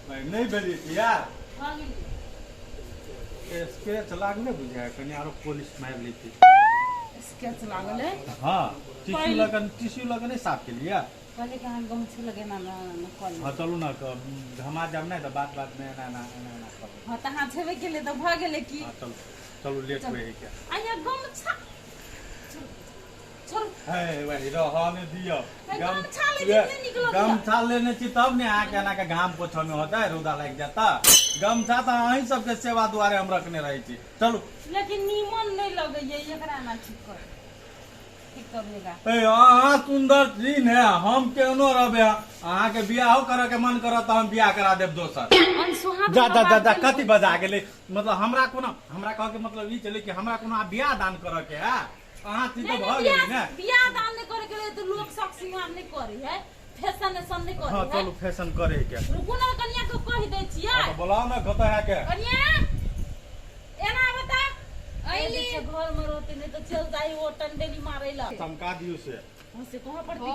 भाई नहीं भेलिए छी यार। भऽ गेलियै। स्केच लाग नहि बुझाय, कनि आरो पॉलिश मारि लैती। स्केच लागल है। हाँ, टिश्यू लगन, टिश्यू लगन नहीं साफ केलिए। कहले कि अहाँ गमछी लगेना न न कऽ हाँ चलू ना, घमा जाब नहीं तो बात बात में एना एना एना एना करबै। हाँ तऽ अहाँ छेबे केलियै तऽ भऽ गेलै की। हाँ चलू चलू, लेट हुए है क्या? आ गमछा छोड़ू। हे वही रह ने दियो। गमछा ले जितने नीक लगैया। गमछा लेने छी तब ने अहाँके एना के घाम पोछऽ में होतै, रौदा लागि जाता। गमछा तऽ अहीं सबके सेवा दुआरे हम रखने रहै छी। चलू। लेकिन नीमन नहीं लगैया, एकरा ना ठीक कर, ठीक करिएगा। ए अहाँ सुंदर छी ने, हम केहनो रहबै, अहाँके बियाहो करऽ के मन करत तऽ हम बियाह करा देब दोसर। अनसुहाग जा जा जा जा, कथी बजा गेलै? मतलब हमरा कोनो, हमरा कहऽ के मतलब ई छलै कि हमरा कोनो आब बियाह दान करऽ के है? अहाँ छी तऽ भऽ गेलै ने। बियाह दान नहीं करे के तो लोग शौक सिंगार नहीं करे है, फैशन ऐसन नहीं करे हाँ है। चलू, फैशन करे के। रुकू ना, कनिया के कहि दै छियै। हाँ, तऽ बोलाउ ने, कतऽ है के? कनिया एना बता अइली घर में रहते नहीं तो चल जाई वो टंडेली मारे ला। चमका दियौ से। हाँ से कहाँ पड़ती की?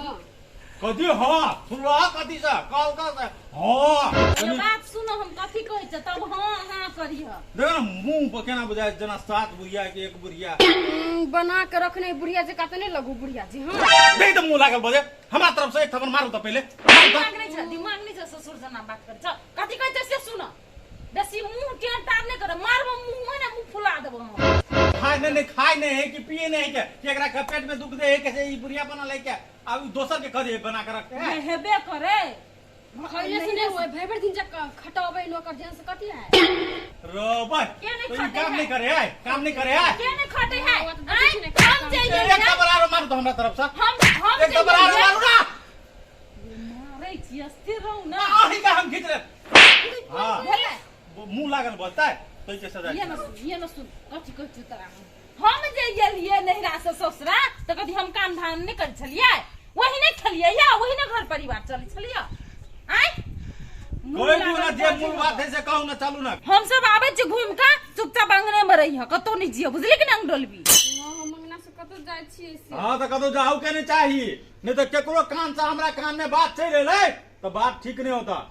कथी? हाँ सुनलो, कथी से कल कल से हाँ ये कनि बात सुनो, हम कथी कहै छै तब हाँ हाँ करिह। देखो ने मुंह पर केना बुझाय जेना सात बुढ़िया के एक बुढ़िया। बना के रखने बुढ़िया जकाँ तऽ नहि लगू बुढ़िया जी। हाँ देख तऽ मुंह लागल बजे। हमरा तरफ से एक थप्पड़ मारू तऽ पहिले मारू तऽ। दिमाग नहीं छै, दिमाग नहीं छै, ससुर जना बात कर छ। कथी कहै छै से सुन, बेसी मुंह टेढ़ टाढ़ नहीं कर, मारबो मुंह में ना मुंह फुला देबो हम। खाय नहीं, नहीं खाय नहीं है कि पिए नहीं है के कि एकरा के पेट में दुख दे है के से ई बुढ़िया बनल है के अब ई दोसर के कह बना के रखते हैं। हेबे करे। खैले से नहीं होय, भरि भरि दिन जब खटबै नौकर जेहन से कथी है। रोबे के नहीं तो ई खटे काम है? नहीं करे है, काम नहीं करे है। के नहीं खटे है? वो तो देखै छी ने, आँय, हम काम जाइए एक थप्पड़ आरो मारू तो हमरा तरफ से। हम एक थप्पड़ आरो जाइए। मारू ना। मारै छी, स्थिर रहू ना। अहीं का हम खींच ले। हाँ भेलै। मुंह लागल बोलता है तो के सजा। ये न सुन, ये न सुन, कथी कहै छी तोरा हम? हम जे गेलियै नैहरा से ससुरा तऽ कथी हम काम धाम नहि करै छलियै? वही नहि खेलियै या वही ने घर परिवार चलै छलियै? आँय मुँह कोई लागल ना जे बजै मूल बात है से कहू ना, चलू ना। हम सब आबै छी घुमि कऽ, चुपचाप अंगने मे रहिह, कतौ नहि जिय, बुझली कि नहि? अंग डोलबी। हाँ, हम अंगना से कतौ जाइ छियै से। हाँ तऽ कतौ जाहू के नहीं चाही, नहीं तो केकरो कान से हमरा कान में बात चलि एलै तऽ बात ठीक नहीं होता।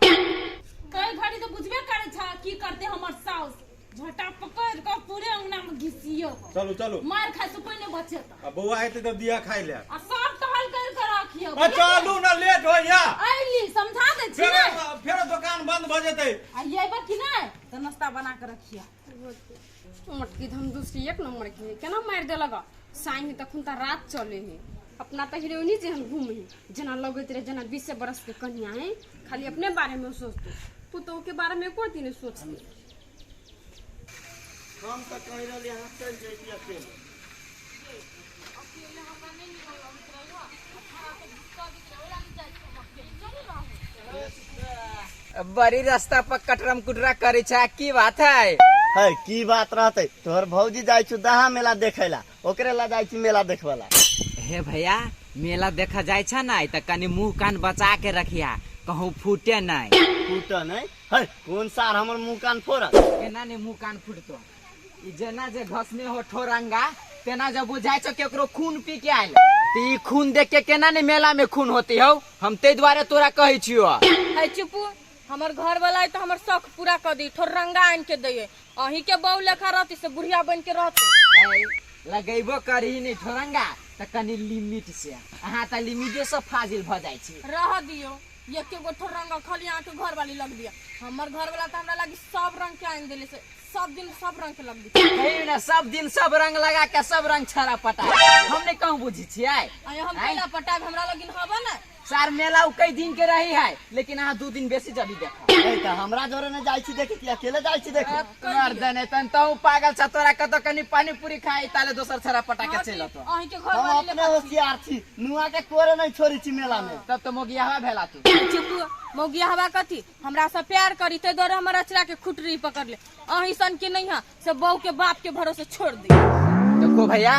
कई घड़ी तऽ बुझबे करै छ की करते हमर साउस, झोटा पकड़ कऽ पूरे अंगना में घिसियो। चलू चलू। मार खाय से पहिने बचेत। आ बौआ एते तऽ दिया खाइ ले। आ सब टहल कर के रखियो। आ चलू ना, लेट होइया। अइली समझा दै छी फेर ने। फेर दुकान बंद भऽ जेतै। आ अइबा कि नहि तऽ नाश्ता बना के रखियो। मोटकी धम दूसरी एक नंबर के है, केना मारि देलक। साँझ है तखन तऽ रात चले है, अपना तऽ हीरोइनी जेहन घूमे है, जेना लगैत रहे जेना 20 बरस के कन्या है। खाली अपने बारे में सोचते, पुतोह के बारे में एको दिन नहीं सोचते। हम तऽ कहि रहली अहाँ चलि जैती अकेले। अकेले हमरा नहि नीक लगैत रहै, अठारह से घुसकबैत रहै, ओहि लागी जाइ छी हम अकेले। चलू रहू। बड़ी रास्ता पर कटरम कुटरा करे छै, की बात है? है की बात रहते, तोहर भौजी जाइ छु दहा मेला देखे ला, ओकरे ला जाइ छी मेला देखबे ला। हे भैया, मेला देखा जाइ छ नै त कनि मुंह कान बचा के रखिया, कहूँ फूटे नै। फूटे नै? है कोन सार हमर मुंह कान फोड़त? केना ने मुंह कान फूटतो, ई जेना जे घसने हो ठोरंगा तेना जब बुझाइ छौ केकरो खून पी के आयल, त ई खून देख के केना ने मेला में खून होती हौ। हम ताहि दुआरे तोरा कहै छियो। है चुपू, हमर घर वाला है तो हमर शौक पूरा कर दी, ठोरंगा आन के दैये। अहीं के बहू लेखा रहती से बुढ़िया बन के रहती। ऐ, लगेबो करही नहीं ठोरंगा त कनि लिमिट से, अहाँ त लिमिटे से फाजिल भ जाइ छी। रह दियो, एके गो ठोरंगा खाली अहाँ के घर वाली लग दिया, हमर घर वाला त हमरा लागी सब रंग के आन देले से सब दिन सब रंग के लग दी। कहियो ना सब दिन सब रंग लगा के सब रंग छड़ा पटा, हम नहीं कहूँ बुझी छियै। आय हम कैला पटाब, हमरा लगिन हबे ना। सार मेला उ कई दिन के रही है, लेकिन अहाँ 2 दिन बेसी जल्दी देखो। ए त हमरा जोरे ने जाइ छी देखे कि अकेले जाइ छी देखे? तोहर दने तन तू पागल छ, तोरा कतौ कनी पानी पूरी खाई ताले दोसर छड़ा पटा के चल अतो। अहीं के घर हम वाली अपने होशियार छी, नुआ के कोरे नहीं छोड़ी छी मेला में। तब तो मोगियावा भेला तू। चुप, मोगियावा कथी, हमरा से प्यार करी ते दुआरे हमर अचरा के खुटरी पकड़ ले, अहीं सन के नहीं है से बहू के बाप के भरोसे छोड़ दी। देखो भैया,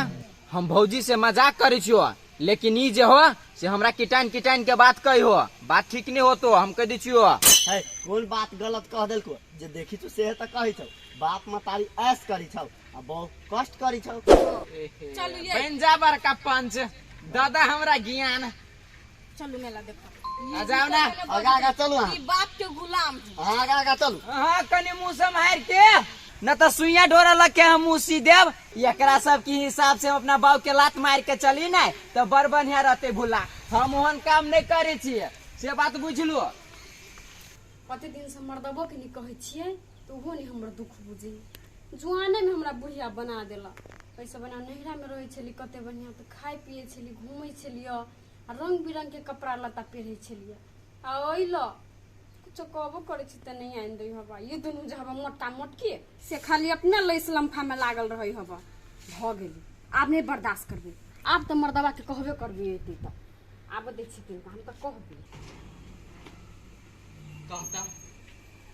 हम भौजी से मजाक करै छियो, लेकिन ई जे हो से हमरा किटान किटान के बात कही हो, बात ठीक नहीं हो तो हम कह दै छियो। है कोन बात गलत कह देलको? जे देखी छौ से त कहै छौ, बाप मतारी ऐश करी छौ आ बहू कष्ट करी छौ। चलू ये। बन जा बड़का पंच दादा, हमरा ज्ञान। चलू मेला देखो। आ जाओ ना आगा आगा चलू। ई बाप के गुलाम है। आगा आगा चलू। हां कनी मुंह सम्हार के न त सुइया डोरा लग के हम मुसी देब। एकरा सब के हिसाब से हम अपना बाऊ के लात मार के चली ना त बड़ बढ़िया रहते भुला। हम ओहन काम नहीं करे छियै से बात बुझलु। कते दिन से मर्दबो के नहीं कहै छियै त ओहो नहीं हमर दुख बुझे। जुआने में हमरा बुढ़िया बना देला। ऐसे बना नैहरा में रहै छली कते बढ़िया त खाइ पिए छली घूमै छली आ रंग बिरंग के कपड़ा लत्ता पहिरै छलियै। आ ओइ ल कुछो कहबो करै छी त नहीं आनि दै हबा। ये दुनू जे हबा मोटका मोटकी से खाली अपने लैस लम्फा में लागल रहै हबा। भ गेली आब नहीं बर्दाश्त करबै। आब त मर्दबा के कहबे करबै एते त आब दै छी तिनका हम त कहबै। कहता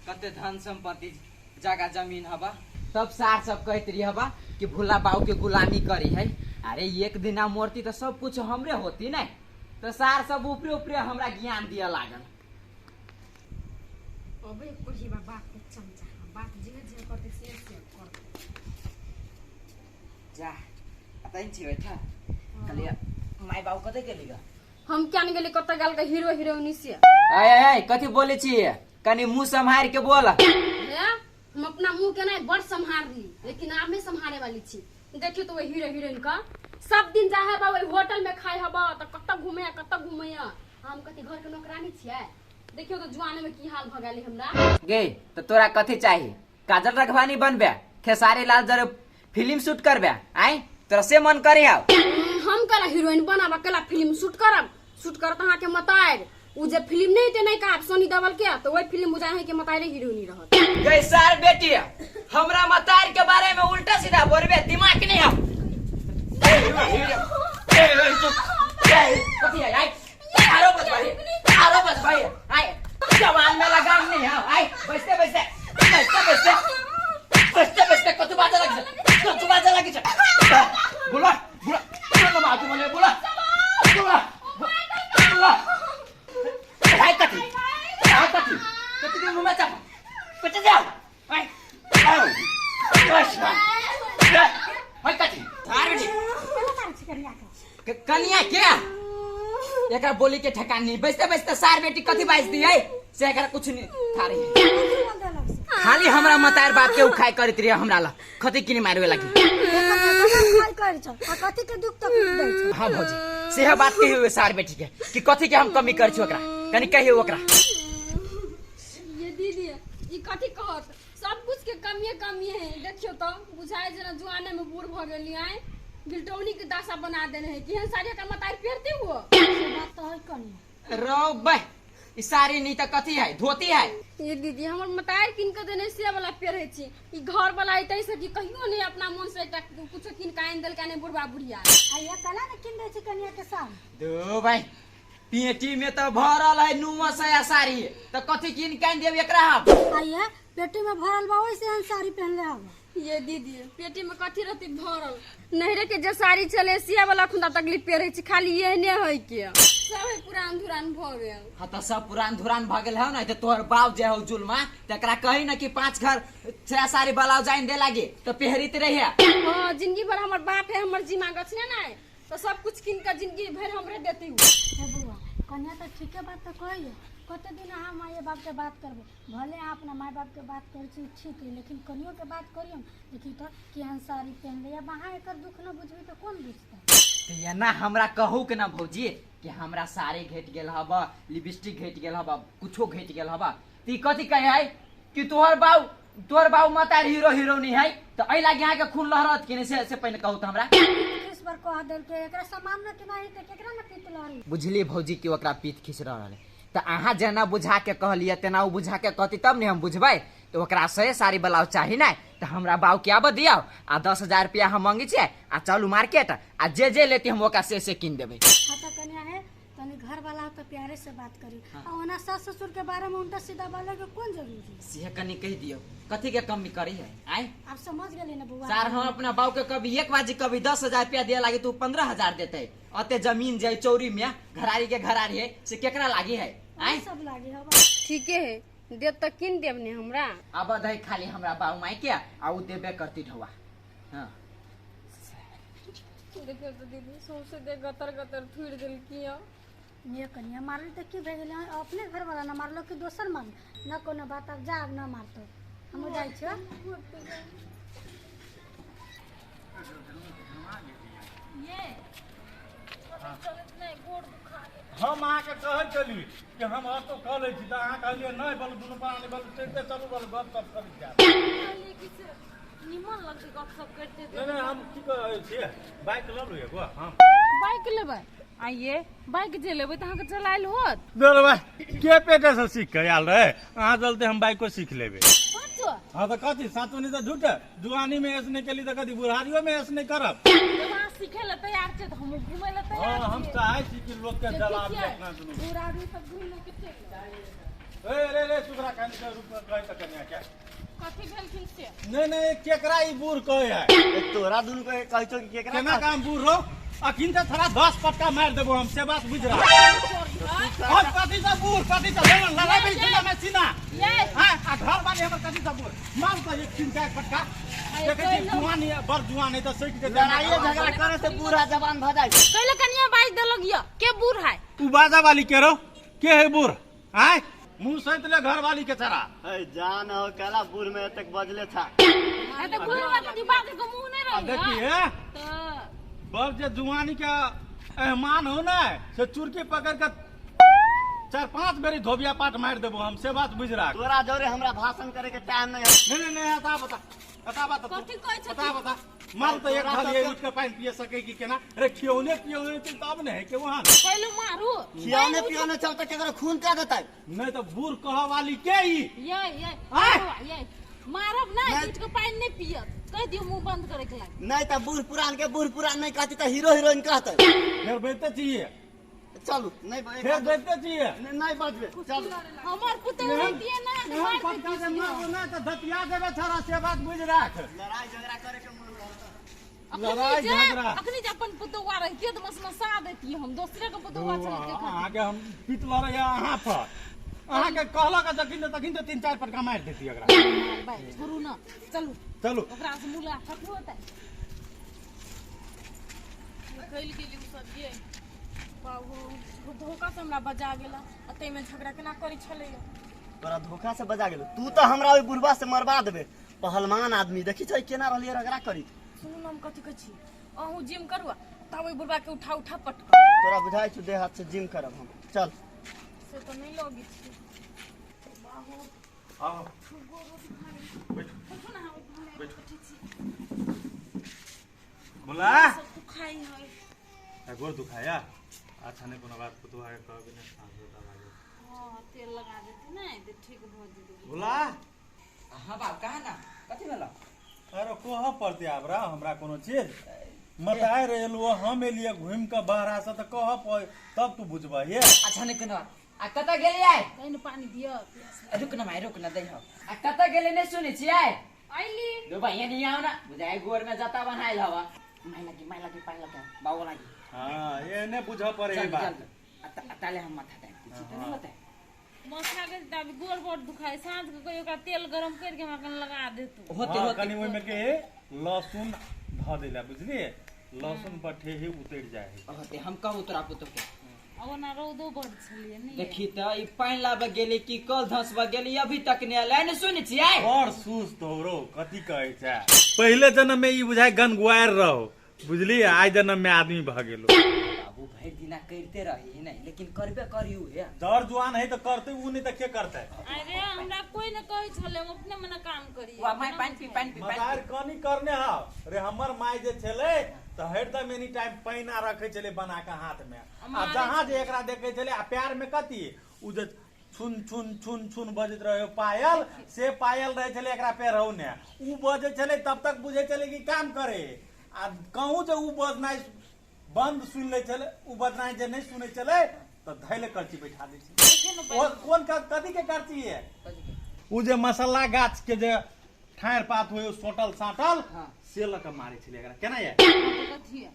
कते धन संपत्ति जगह जमीन हबा तब सार सब कहत रही हबा कि भुला बाबू के गुलामी करी है। अरे एक दिना मोरती तो सब कुछ हमरे होती नहीं तो सार सब ऊपरे ऊपरे हमरा ज्ञान दिया लागल। अबे कोहिबा बाप के चमचा बाप जे जे करते से से करते। जा अतै छी बैठा कहलिए my बाबू कते गेली गा? हम क्या नहीं गेली कत गेल के हीरो हीरोइनी से। आय आय कथि बोले छी कनी मुंह सम्हार के बोल। हम अपना मुंह के नहीं बड़ सम्हार ली लेकिन आप नहीं सम्हारे वाली छी। देखियो तो वही हीरो हीरोइन का सब दिन जाए हबा वही होटल में खाए हबा त कत घूमे कत घूमे। हम कथि घर के नौकरानी छियै। देखियो तो जुआने में की हाल भ गेलै हमरा। गे त तोरा कथि चाही? काजल रखवानी बनबे खेसारी लाल जरे फिल्म शूट करबे आय तोरा से मन करे आव? हम कला हीरोइन बनाब कला फिल्म शूट करब। शूट करत अहाँ के मताएर उ जे फिल्म नहीं ते नहीं का सोनी देवल के तो वही फिल्म बुझाय है के मतारे हीरोइनी रहत। गई सार बेटी हमरा मतार के बारे में उल्टा सीधा बोलबे दिमाग नहीं है। कथि है आय आरो बस भाई आरो बस भाई आय जवान में लगाम नहीं है आय बैठते बैठते बैठते बैठते बैठते बैठते कथु बाजा लगी कथु बाजा लगी बोला बोला बोला बाजू मने बोला बोला बोला हाय कथि हाय कथि कथि के मुंह में चाप कथि जाओ हाय आओ बस हाय कथि धार बेटी कनिया के एकरा बोली के ठेकान नहीं बैठते बैठते सार बेटी कथि बाज दी है से एकरा कुछ नहीं थारी खाली हमरा मतार बाप के उखाय करत रही हमरा ला खति किनी मारवे लागी खाइ करै छ आ कथि के दुख तकलीफ दै छ। हां भौजी सेह बात कही हुए सार बेटी के कि कथि के हम कमी कर छी ओकरा कनी कही ओकरा। ये दीदी ई कथि कहत सब कुछ के कमिए कमिए है। देखियो तो बुझाय जना जुआने में बूढ़ भ गेली आय गिलटौनी के दासा बना देने है केहन साड़ी एकर मतार पहिरती हुओ। से बात त है कनिया। रौ बे ई साड़ी नहीं त कथि है धोती है। ये दीदी हमर मतार किन के देने से वाला पहिरै छी। ई घर वाला ऐतै से कि कहियो नहीं अपना मन से एकटा कुछो किन के आनि देलकै ने बुढ़बा बुढ़िया। आ ये कला ने किन दै छै कनिया के साड़ी? दो भाई पेटी में त भरल है नुआ साया साड़ी त कथि किन के आनि देब एकरा हम? आ ये पेटी में भरल बा ओइसे हम साड़ी पहनले हब। ये दीदी पेटी में कथि रहती भरल नहरे के जे साड़ी चले सिया वाला खुंदा तकलीफ पहिरै छी खाली एहने है के सब है पुरान धुरान भ गेल। हां त सब पुरान धुरान भ गेल है न त तोहर बाप जे हो जुलमा तकरा कही न कि 5 घर 6 साड़ी ब्लाउज आनि दे लागी त पहिरित रहिए। हां जिंदगी भर हमर बाप है हमर जिमा गछने नै तो सब कुछ किन के जिंदगी भर हमरे देती हूँ। हे बउआ कन्या त ठीके बात त कहिए कते दिन अहाँ माय बाप के बात करबै भले अहाँ अपना माय बाप के बात करै छी ठीक है लेकिन कनियो के बात करियौ देखी त केहन साड़ी पहनले अब अहाँ एकर दुख न बुझबै त कोन बुझतै? त एना हमरा कहू के ना भौजी कि हमरा साड़ी घटि गेल हबा लिपस्टिक घटि गेल हबा कुछो घटि गेल हबा त ई कथि कहे है कि तोहर बाऊ मतार हीरो हीरोनी है त एहि लागी अहाँ के खून लहरत कि नहीं से पहिने कहू त हमरा। किस बार कह देलकै एकरा सामान न किनाही त केकरा न पीत लहरी? बुझली भौजी कि ओकरा पीत खींच रहल है त अहाँ जेना बुझा के कहलिए तेना ओ बुझा के कहती तब ने हम बुझबै। त ओकरा से साड़ी ब्लाउज चाही नै त हमरा बाऊ के आबऽ दियौ आ 10,000 रुपया हम मंगै छियै आ चलू मार्केट आ जे जे लेती हम ओकरा से कीन देबै। हाँ त कन्या है तनी घर वाला त प्यारे से बात करी। हाँ। आ ओना सास ससुर के बारे में उल्टा सीधा बोले के कोन जरूरी? से कनी कह दियौ कथी के कमी करी है आय? आप समझ गेली ना बउआ? सार हम अपना बाऊ के कभी एक बाजी कभी 10,000 रुपया दिया लागी तू 15,000 देते। अते जमीन जे चौरी में घरारी के घरारी है से केकरा लागी है आय? सब लागी हवा। ठीके है देब त किन देब ने हमरा। अब दही खाली हमरा बाऊ माई के आ उ देबे करती ढौआ। हां देखियो तो दीदी सौंसे दे गतर गतर थुरि देलकी। ये कनिया मारल तऽ की भए गेलै, अपने घरवाला न मारलो कि दोसर मारल? न कोनो बात, आब जा, आब न मारतो, हमहूँ जाइ छियौ। ये चलत नहि, गोड़ दुखा गेल। हम अहाँके कहै छली कि हम ऑटो कऽ लै छी, तऽ अहाँ कहलियै नहि, बोलू दुनू प्राणी बोलू चलिते चलू, बोलू गप सप करै जायब। कहलियै कि से निमन लगतै गप सप करिते। नहि नहि, हम की कहै छियै, बाइक लऽ लू एगो हम। बाइक लेबै? आइये बाइक जे लेबै तऽ अहाँके चलायल होत? दर भाई के पेटे से सीख के आयल रहे, अहाँ चलते हम बाइको सीख लेबै। साचो? हाँ तऽ कथी साचो नहीं तऽ झूठ? जुआनी में ऐस नहीं केली तऽ कथी बुढ़ारियो में ऐस नहीं करब? जब अहाँ सीखे लए तैयार छियै तऽ हमहूँ घुमै लए तैयार हाँ, हम छियै। चाहै छी कि लोक के देखै जलाबी छियै, अपना दुनू। बूढ़ आदमी सब घुमि के चलि ए रे रे सुधरा कनी के रूप कहै तऽ कनिया के कथी भेलखिन से? नहीं नहीं, केकरा ई बूढ़ कहै है? ए, तोरा दुनू के कहै छौ कि केकरा? केना काम बूढ़ रहो, अखिन तऽ थोड़ा 10 पटका मारि देबो हम, से बात बुझ रहा। हम कथी से बूढ़, कथी से लड़न लड़ाई सीना में सीना। ये हाँ, आ घर वाली हमर कथी से बूढ़? मार तऽ एक तीन चारि पटका। देखै छी जुआन है, बड़ जुआन है तऽ सटि जेतै। लड़ाइए झगड़ा करे से बूढ़ा जवान भऽ जाइ छै। कैले कनिया बाजि देलक यऽ के बूढ़ है? तू बाजा वाली के रहो, के है बूढ़? आय मुंह सैत ले घर वाली के चरा। ए जान हो कला बूढ़ में एतेक बजले था। आ तऽ बूढ़ वाला बात के मुंह नहि आ रही। देखी हे, तऽ बड़ जे जुआनी के एहमान हो ने, से चुरकी पकड़ के 4-5 बेरी धोबिया पाट मारि देबो हम, से बात बुझ रहा। तोरा जोरे हमरा भाषण करे के टाइम नहीं है। नहीं नहीं नहीं, बता बता बता बता। कथी कहै छथिन? बता बता, मार तो एक तोरा थाली सबके उठ के पानी पिए सके कि केना रे? खियौने पियौने छै तब ने है के वहां। पहिले मारू। खियौने पियौने चल तऽ केकरो खून कऽ देतै। नहीं तो बूढ़ कह वाली के ई? ये ये आय! ये मारब नहि, नहि। उठि के पानि नहि पियत, कहि दियौ मुंह बंद करे के लागी। नहीं तऽ बूढ़ पुरान के बूढ़ पुरान नहीं कहती तऽ हीरो हीरोइन कहतै। फेर बैठते छियै? चलू नहीं, फेर बैठते छियै? नहीं बजबे, चलू। हमर पुतहु रहितियै ने तऽ एहन मारि पटका दैतियै। जे मारबो ना तऽ धतिया देबे छौड़ा, से बात बुझ राख। लड़ाई झगड़ा करे के मन रहत। अखनी लड़ाई जे झगड़ा। अखनी जे अपन पुतहुआ रहितियै तऽ मसमसा दैतियै हम, दोसरे के पुतहुआ छलै के खातिर। अहाँके हम पीत लड़ैया अहाँ पर, अहाँके कहलक जखन ने तखन तऽ 3-4 पटका मारि देती एकरा। भाइ छोड़ू न, चलू। चलू। ओकरा से मुलाकात होतै। निकलि गेली ओ सब। ये बाबू धोखा से हमरा बजा गेला आ ताहिमे झगड़ा केना करै छलैया। तोरा धोखा से बजा गेलो? तू तऽ हमरा ओहि बुढ़बा से मरबा देबे, पहलवान आदमी देखी छै केना रहलियै रगड़ा करी। सुनू ने, हम कथी कहै छी, अहूँ जिम करू आ तब ओहि बुढ़बा के उठा उठा पटक। तोरा बुझाइ छौ देह हाथ से जिम करब हम? चल। से तऽ नहि लगै छै। आओ बैठ बैठ बोला। सब दुखाइ है। आ, गोर दुखाया? अच्छा नहीं कोनो बात, पुतुआ के कहबे ने साँझ होता लागे। हँ, तेल लगा देती ने तऽ ठीक भऽ जेतै। बोला। हाँ बाप, कहा ना, कथी भेलो? अरे कह पड़ते आब रा हमरा कोनो चीज मताए रे एलुओ, हम एलिए घूमि के बाहरा से तऽ कह पर तब तू बुझबा ये। अच्छा नहीं कोनो बात। आ कतऽ गेलियै? कनि पानि दिअ, प्यास। रुक न माय, रुक न, दै हो। आ कतऽ गेलै नहि सुनै छियै? अइली। दो भैया नहीं आओ ना, बुझाइ गोर में जता बनायल हवा। माय लगी, माय लगी, पानि लगे बाबू लगी। हाँ, ये ने बुझ पड़े चल ये बात। चल, ताले हम माथा टाइम छी तऽ नहीं होतै। माथा के दाबी, गोड़ बड़ दुखाइ, साँझ के कहियो ओकरा तेल गरम करके हमरा कनि लगा देतू। होते। हाँ, होते। कनि ओहिमे के लहसुन धऽ देला, बुझलिए, लहसुन पर ठेही उतरि जाइ है। होते, हम कहू तोरा पुतोह के। आ ओना रौदो बड़ छलियै नहि? देखी तऽ ई पानि लाबऽ गेली कि कल धसबऽ गेली, अभी तक नहि एलै ने, सुनै छियै? बड़ सुस्त हो रो, कथी कहै छै, पहिले जन्म में ई बुझाइ गनगुआर रहो, बुझलिए, आइ जन्म में आदमी भऽ गेलो। बाबू भरि दिना करिते रही नहि, लेकिन करबे करियौ हे। जर जुआन है तऽ करतै उ, नहि तऽ के करतै? अरे हमरा कोई ने कहै छलै, हम अपने मने काम करियै। वा माय, पानि पी, पानि पी, पानि मदार कनी करने हाव रे। हमर माय जे छलै तऽ हरदम एनी टाइम पैना रखै छलै बना के हाथ में, आ जहाँ जे एकरा देखै छलै आ प्यार में कथी उ जे छुन छुन छुन छुन बजैत रहे पायल, से पायल रहै छलै एकरा पेरौने। उ बजै छलै तब तक बुझै छलै कि काम करे, आ कहूँ जे उ बजनाइ बंद सुनि लै छलै, उ बजनाइ जे नहि सुनै छलै तऽ धैले करची बैठा दै छलै। ओ कोन कथी के करची है? उ जे मसाला गाछ के जे ठाढ़ि पात होइ सोटल साटल, हाँ। से लऽ कऽ मारै छलै एकरा। केना ये? कथी है?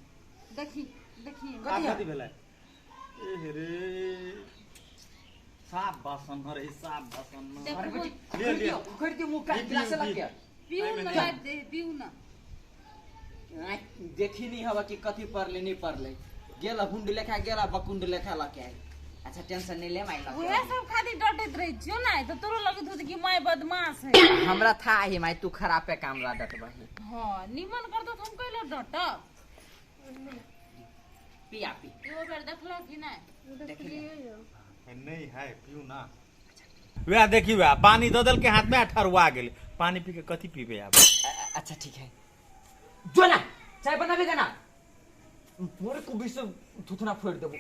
देखी देखी। आब कथी भेलै? एह रे, साफ बासन रे, साफ बासन। देखू। ले ले। उखड़ दियौ मुँह का गिलास लग के। पीऊ न, लाइट दे, पीऊ न। आँय, देखी नहीं हवा कि कथी पड़ले नहीं पड़ले, गेला हुंड लेखा गेला बकुंड लेखा लके आई। अच्छा टेंशन नहीं ले माई लग उहे सब खातिर डटैत रहै छियो ना त तोरो लगैत होत कि my बदमाश है। हमरा था ही माई तू खराब पे काम लादत बही। हां निमन कर दो हम कैला डटब। पिया पी एगो बेर देखलो कि नहीं? देखलियो नहीं है पियू ना। वह देखी वह पानी दऽ देलकै हाथ में ठरुआ गेल। पानी पी के कथी पीबे आब? अच्छा ठीक है जो ना चाय बनाबे ना मोरे कुबी से थुथुना फोड़ देबो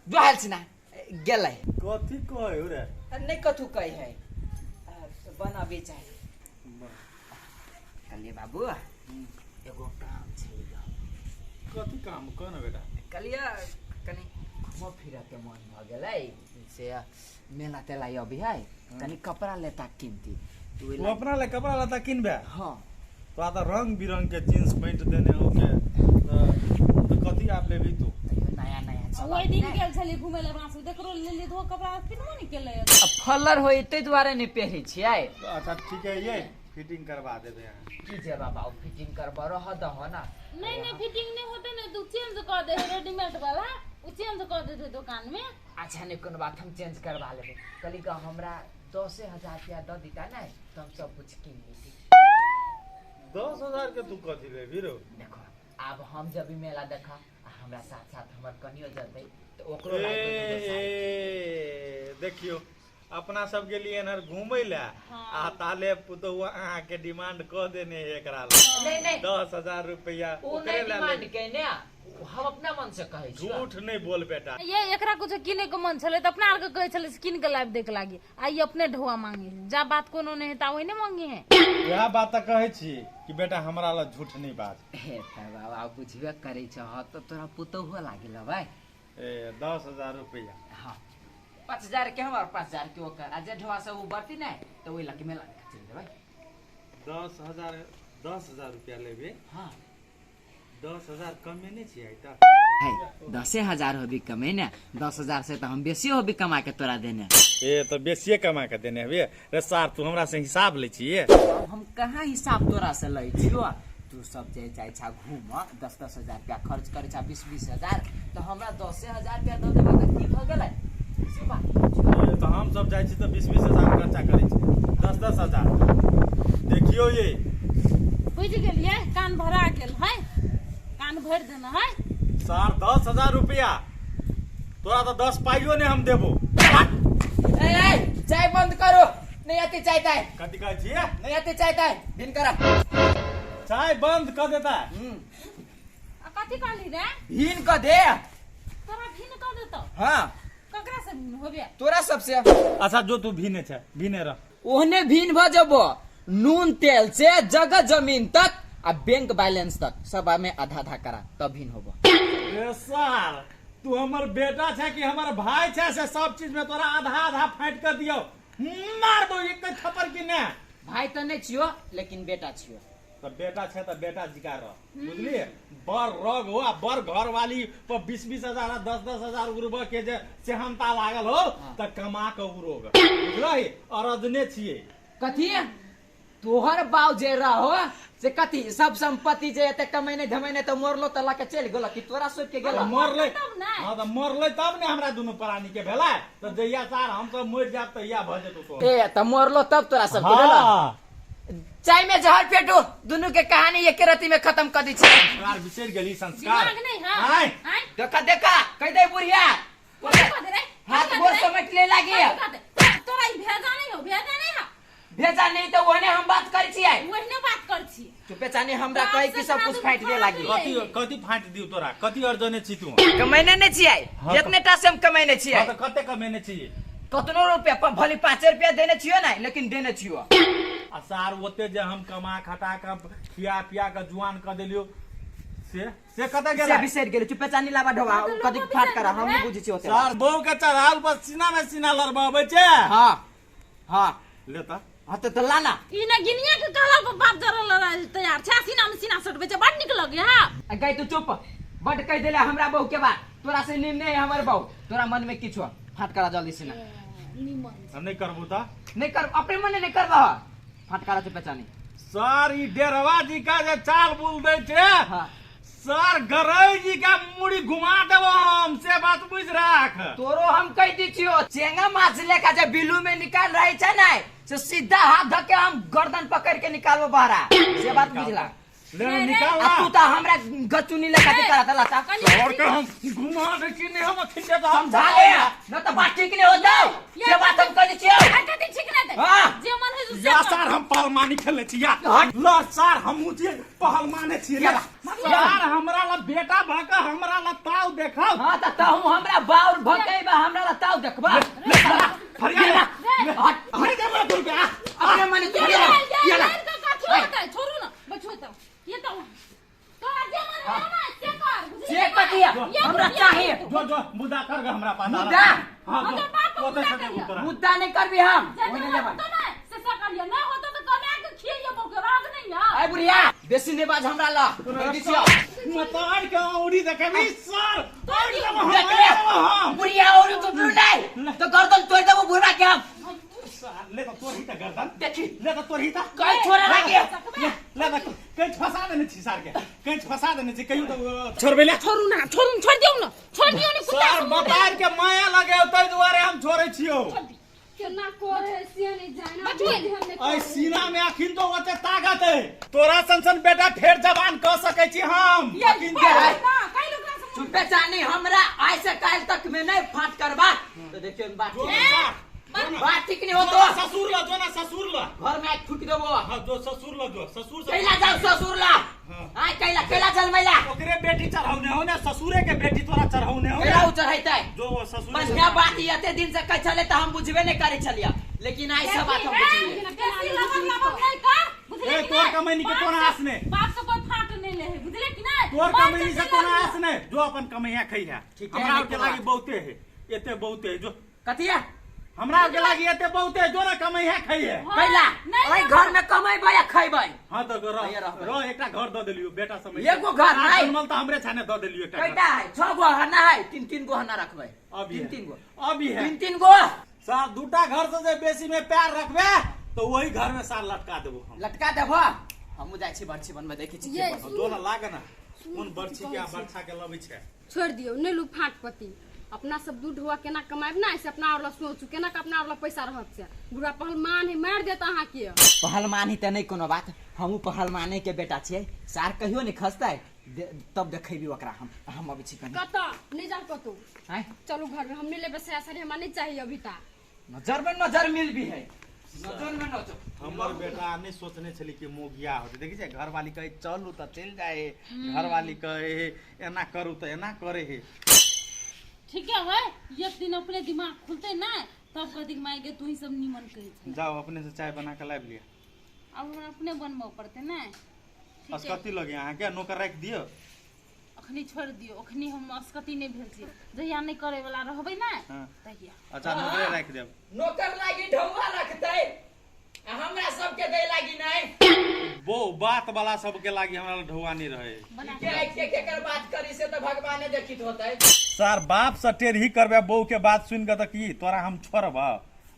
जो हाल से ना गेलै। कथी कहै हो रे? नहीं कथू कहै है बनाबे चाय। कहलिए बाबू एगो काम छै। कथी काम कह ना बेटा? कहलिए कनी घूम फिर के मन भ गेलै से मेला तेला अभी है कनी कपड़ा लेता किनती। तू अपना ले कपड़ा लता किनबे? हाँ तो आता रंग बिरंग के जींस पैंट देने हो के तो कथी आप लेबी तू? नया नया ओइ दिन गेल छली घुमै ले अपना सब देखरो ले ले धो कपड़ा किनबो नै केलै। अब फलर होई तै दुआरे नै पहिरै छियै। अच्छा ठीक है ये फिटिंग करवा देबे अहाँ। की जे बाबा फिटिंग करबा रह दह ना। नहीं नहीं फिटिंग नहीं होते ना तू चेंज कर दे रेडीमेड वाला उ चेंज कर देते दुकान में। अच्छा नहीं कोनो बात हम चेंज करवा लेबे। कहली का हमरा 10,000 रुपया द दिता ना तो हम सब कुछ किन लेती। 10,000 के तू कथी लेबी रो? देखो अब हम जब भी मेला देखा हमरा साथ साथ हमर कनियो जतै तो ओकरो लाइक देखियो अपना सब के लिए एनहर घूमै ला आ ताले पुतहु अहाँ के डिमांड क देने एकरा ला। नहीं नहीं 10,000 रुपया ओ नहीं डिमांड केने हम अपना मन से कहै छी। झूठ नहीं बोल बेटा। ये एकरा कुछ किने के मन छलै त अपना आर के कहै छलै से किन के लाइब देख लागी आ ई अपने ढोआ मांगे जा बात कोनो नहीं हेता ओहिने मांगे है। इएह बात त कहै छी कि बेटा हमरा ला झूठ नहीं बाज। हे त बाबा बुझबे करै छ त तोरा पुतहु लागेल भाई। ए 10,000 रुपया। हां 5,000 के हमर 5,000 के ओकर आ जे ढोआ से उ बढ़ती नै त ओइ लके मेला देख चल जेबै। 10,000 रुपया लेबे? हां 10,000 कमे नहीं छियै त है 10,000 होबी कमे ने 10,000 से त हम बेसी होबी कमा के तोरा देने। ए त बेसिए कमा के देने हबे रे सार तू हमरा से हिसाब लै छियै। हम कहाँ हिसाब तोरा से लै छियो? तू सब जे जाइ छा घूम 10-10 हजार रुपया खर्च करै छा 20-20 हजार त हमरा 10,000 रुपया द देबा त की भ गेलै? से बात तो हम सब जाइ छी त 20-20 हजार खर्चा करै छी 10-10 हजार। देखियो ये बुझि गेलियै कान भरा गेल है कान भरि देना है सार 10,000 रुपया तोरा तो 10 पाइयो ने हम देबो। ए ए चाय बंद करो नहीं आती चाय ताय। कथी कहै छियै? नहीं आती चाय ताय बिन करा चाय बंद कर देता। आ कथी कहली रे? भीन क दे। तोरा भीन क देतो? हां ककरा से भीन होबे? तोरा सबसे। अच्छा जो तू भीने छै भीने रह ओहने भीन भ जबो नून तेल से जगह जमीन तक आ बैंक बैलेंस तक सब में आधा आधा करा तब भीन होबो। ए सार तू हमर बेटा छै कि हमर भाई छै से सब चीज में तोरा आधा आधा फाट कर दियो मार दो एक थप्पड़ की ने। भाई तो नहीं छियो लेकिन बेटा छियो। तो बेटा छै त बेटा जिका रह बुझलिए। बर रग हो आ बर घर वाली पर 20-20 हजार आ 10-10 हजार उड़ब के जे सेहनता लागल हो त कमा के उड़ोग बुझलही। अरदने छियै। कथी तोहर बाव जे रहो से कथी सब संपत्ति जे एते कमेने धमेने त मरलो त लके चलि गेलो कि तोरा सौंप के गेलो? मरलै तब ने। हां त मरलै तब ने हमरा दुनू प्राणी के भेलै त जहिया सार हम सब मरि जाब तहिया भ जेतौ तो। ए त मरलो तब तोरा सब के भेलो? चाय में जहर फेटू दुनू के कहानी एक रति में खत्म कर दी छी। संस्कार बिसरि गेली संस्कार दिमाग नहीं है। आय आय देखा देखा कह दे बुढ़िया कथी कह दे रे? हाथ गोर समेट ले लागी। तोरा ई भेजा नहीं हो भेजा नहीं हो भेजा नहीं तो ओने हम बात करै छियै। ओहने बात कर छी चुपे चानी हमरा कहि कि सब कुछ फाटि दे लागी। कथी कथी फाटि दियौ तोरा? कथी अर्जने छी तू? कमेने नै छियै जितने टा से हम कमेने छियै। हां त कते कमेने छी? कतनो रुपया भले 5 रुपया देने छियो नै लेकिन देने छियो। आ सार ओते जे हम कमा खटा के खिया पिया के जुआन क देलियो से कत गेलै? से बिसरि गेलै। चुपे चानी लाबा ढोबा कथी फाट करा हम नहीं बुझै छियै ओते। सार बहू के चढ़ाल पर सीना में सीना लड़बाबै छै। हां हां ले त हां त लाना ई ना गिनिया के कहला पर बाप जरा लड़ाई तैयार छै सीना में सीना सटबै छै बड नीक लगे हां। आ गई तू चुप बड कह देले हमरा बहू के बात तोरा से नीम नहीं हमर बहू तोरा मन में किछु फाट करा जल्दी से ना। निमन हम नहीं करबू त नहीं कर अपने मने नहीं करबा फाट करा चुपे चानी। सर ई डेरवा जी का जे चाल बुल दै छै। हां सर गरई जी का मुड़ी घुमा देबो हम, से बात बुझ राख। तोरो हम कह दी छियो, चेंगा माछ लेखा जे बिलू में निकाल रहे छै ने, से सीधा हाथ धके हम गर्दन पकड़ के निकालबो बहरा, से बात बुझला। ले निकाल आ तू त हमरा गचुनी लेखा के करत लाता। तोर के हम घुमा दे छी नहीं हम अखिन के समझा ले न त बात ठीक नहीं होतौ, से बात हम कह दी छियो। कथी ठीक नहीं दे? हां जे मन है या सर हम पहलवानी खेलने छी या ल सर हम जे पहलवाने छी या। सर हमरा ला बेटा भक हमरा ला ताव देखाओ। हां त तहु हमरा बाउर भकेबा, हमरा ला ताव देखबा। ले साला फरिया ले हट हट दे बड़ा रुपया अपने मन तू ये ये ला। कथी होतै? छोड़ू ना, बचो त ये तो तोरा जे मन है ना से कर, बुझली? से कथी है? हमरा चाहिए। जो जो मुद्दा कर ग हमरा पास। मुद्दा? हां हम तो बाप ओते मुद्दा से करिया। तोरा मुद्दा नहीं करबी हम, जे ओने होतो लेबै ना से से करिया, नहीं होतो तो कमा के खियैयो बौके राग नहीं है। आय बुढ़िया बेसी नहीं बाज हमरा ला कह दी छियो। मतार के औरी देखेबी सर तोड़ देबो हम, देख ले। हम बुढ़िया और तो नहीं तो गर्दन तोड़ देबो बुढ़ा के हम। ले तो तोर ही त गर्दन देखी ले तो तोर ही त कहीं छोड़े लागे ले ले त कहीं फंसा देने छी सार के, कहीं फंसा देने छी कहियो तो छोड़बे ले। छोड़ू ना, छोड़ू, छोड़ दियौ ना, छोड़ दियौ ने कुत्ता सर मतार के माया लगे तै दुआरे हम छोड़े छियो। केना करे से नहीं जाना। बचुए। ऐ सीना में अखिन तो ओते ताकत है, तोरा सन सन बेटा फेर जवान क सकै छी हम। ये अखिन के है। ना कई लोग से चुपे चानी हमरा आय से काल तक में नहीं फाट करबा तो देखियो बात जो ठीक- ना, जो ना। बात ठीक नहीं हो जो तो ना ससुर ला, जो ना ससुर ला। घर में आज फूक देबो। हां जो ससुर ला, जो ससुर से कैला जाओ ससुर ला। हाँ। हां कैला कैला जलमैला ओकरे बेटी चढ़ौने हो ना, ससुरे के बेटी तोरा चढ़ौने हो कैला ना। उ चढ़ैतै जो वो ससुरे बस से- क्या बात एते दिन से कहै छलै त हम बुझबे नहीं करै छलियै, लेकिन आइ सब बात हम बुझलियै। बेसी लबक लबक नहीं कर, बुझले ए, कि तोर नहीं? कमैनी के बाप कोनो से- आस नहीं। बाप से कोई फाट नहीं ले है, बुझले कि नहीं? तोर बाप कमैनी से चला कोनो लिया। आस नहीं, जो अपन कमैया खैहा। ठीक है, हमरा नहीं के कोनो लागी आस। बहुते है, एते बहुते है, जो कथिया हमरा के लागी एते बहुते है, जो ना कमैया खैहे। हाँ, कैला नहीं ओइ ना। घर में कमैबै आ खैबै। हां तो रह भैया रहबै। रह एकटा घर द देलियो बेटा समय एगो घर नहीं। जनमल त हमरे छाने द देलियो एकटा घर। कैटा है? 6 गो हना है, 3-3 गो हना रखबै। अभी तीन है। तीन गो। अभी है। 3-3 गो सार दूटा घर से जे बेसी में प्यार रखबे तो वही घर में सार लटका देबो हम। लटका देबो। हमहु जाइ छी बरछी बनबै, देखै छी के ये बनबै। जो ना लागे ना कोन बरछी के आ बरछा के लबै छै। छोड़ दियौ नहीं लू फाट पति, अपना सब दू ढोआ केना कमाएब ना, से अपना और ला सोचू केना के अपना और ला पैसा रहत से। बुढ़ा पहलवान है मार देत अहाँ के। पहलवान ही त नहीं कोनो बात, हमहु पहलवाने के बेटा छियै, सार कहियो नहीं खसतै, तब देखेबी ओकरा हम। हम अबै छी कनी। कत नहीं जाउ कतौ। आँय? चलू घर में, हम नहीं लेबै साया साड़ी, हमरा नहीं चाहिए अभी ता। नजर में नजर मिल भी है, नजर में नजर। हमर बेटा नहीं सोचने छली कि मोगिया होते, देखै छै घरवाली कहे चलू त चलि जाए, घरवाली कहे एना करू त एना करे हे। ठीक है, एक दिन अपने दिमाग खुलते ना तब कहती माय के तू ही सब निमन कहै छै। जाओ अपने से चाय बना के लाबि लिअ। अब हमरा अपने बनबऽ पड़तै ने। असकती लगे अहाँ के नौकर राखि दियौ। अखनी छोड़ दियौ, अखनी हम असकती नहीं भेल छी, जहिया नहीं करे वाला रहबै ना हाँ। तहिया। अच्छा नौकरे राखि देब। नौकर लागी ढौआ रखतै आ हमरा सबके दै लागी नहीं। बो बात वाला सबके लागी हमरा ढौआ नहीं रहे। बना के आई के केकर बात करी से त भगवाने देखित होतै। सर बाप से टेरही करबे बहू के बात सुन के त की तोरा हम छोड़ब,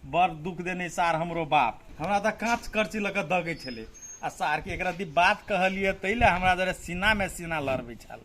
बड़ दुख देने सार हमरो बाप। हमरा त कांच करची लऽ के दगै छलै आ सार के एकरा दी बात कहलियै तै ले हमरा जरे सीना में सीना लड़बै छल।